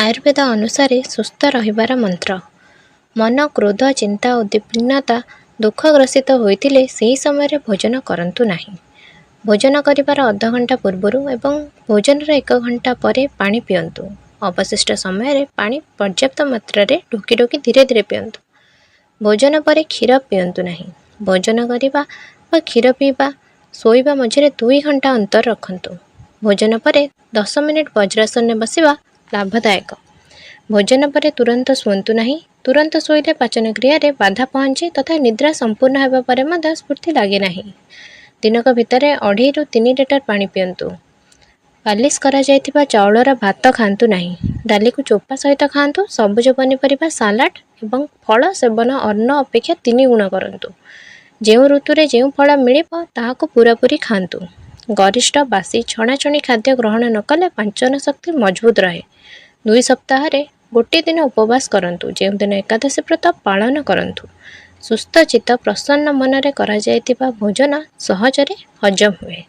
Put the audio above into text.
ଆୟୁର୍ବେଦ ଅନୁସାରେ ସୁସ୍ଥ ରହିବାର ମନ୍ତ୍ର। ମନ କ୍ରୋଧ, ଚିନ୍ତା, ଉଦ୍ବିଗ୍ନତା, ଦୁଃଖଗ୍ରସିତ ହୋଇଥିଲେ ସେହି ସମୟରେ ଭୋଜନ କରନ୍ତୁ ନାହିଁ। ଭୋଜନ କରିବାର ଅଧଘଣ୍ଟା ପୂର୍ବରୁ ଏବଂ ଭୋଜନର 1 ଘଣ୍ଟା ପରେ ପାଣି ପିଅନ୍ତୁ। ଅବଶିଷ୍ଟ ସମୟରେ ପାଣି ପର୍ଯ୍ୟାପ୍ତ ମାତ୍ରାରେ ଢୋକି ଢୋକି ଧୀରେ ଧୀରେ ପିଅନ୍ତୁ। ଭୋଜନ ପରେ କ୍ଷୀର ପିଅନ୍ତୁ ନାହିଁ। ଭୋଜନ କରିବା ବା କ୍ଷୀର ପିଇବା, ଶୋଇବା ମଝିରେ 2 ଘଣ୍ଟା ଅନ୍ତର ରଖନ୍ତୁ। ଭୋଜନ ପରେ 10 ମିନିଟ୍ ବଜ୍ରାସନରେ ବସିବା ଲାଭଦାୟକ। ଭୋଜନ ପରେ ତୁରନ୍ତ ଶୁଅନ୍ତୁ ନାହିଁ। ତୁରନ୍ତ ଶୋଇଲେ ପାଚନ କ୍ରିୟାରେ ବାଧା ପହଞ୍ଚେ ତଥା ନିଦ୍ରା ସମ୍ପୂର୍ଣ୍ଣ ହେବା ପରେ ମଧ୍ୟ ସ୍ଫୁର୍ତ୍ତି ଲାଗେ ନାହିଁ। ଦିନକ ଭିତରେ 2.5ରୁ 3 ଲିଟର ପାଣି ପିଅନ୍ତୁ। ପାଲିସ କରାଯାଇଥିବା ଚାଉଳର ଭାତ ଖାଆନ୍ତୁ ନାହିଁ। ଡାଲିକୁ ଚୋପା ସହିତ ଖାଆନ୍ତୁ। ସବୁଜ ପନିପରିବା, ସାଲାଡ଼ ଏବଂ ଫଳ ସେବନ ଅନ୍ନ ଅପେକ୍ଷା 3 ଗୁଣ କରନ୍ତୁ। ଯେଉଁ ଋତୁରେ ଯେଉଁ ଫଳ ମିଳିବ ତାହାକୁ ପୂରାପୂରି ଖାଆନ୍ତୁ। ଗରିଷ୍ଠ, ବାସି, ଛଣାଛଣି ଖାଦ୍ୟ ଗ୍ରହଣ ନ କଲେ ପାଚନ ଶକ୍ତି ମଜବୁତ ରହେ। 2 ସପ୍ତାହରେ ଗୋଟିଏ ଦିନ ଉପବାସ କରନ୍ତୁ, ଯେଉଁଦିନ ଏକାଦଶୀ ବ୍ରତ ପାଳନ କରନ୍ତୁ। ସୁସ୍ଥ ଚିତ୍ତ ପ୍ରସନ୍ନ ମନରେ କରାଯାଇଥିବା ଭୋଜନ ସହଜରେ ହଜମ ହୁଏ।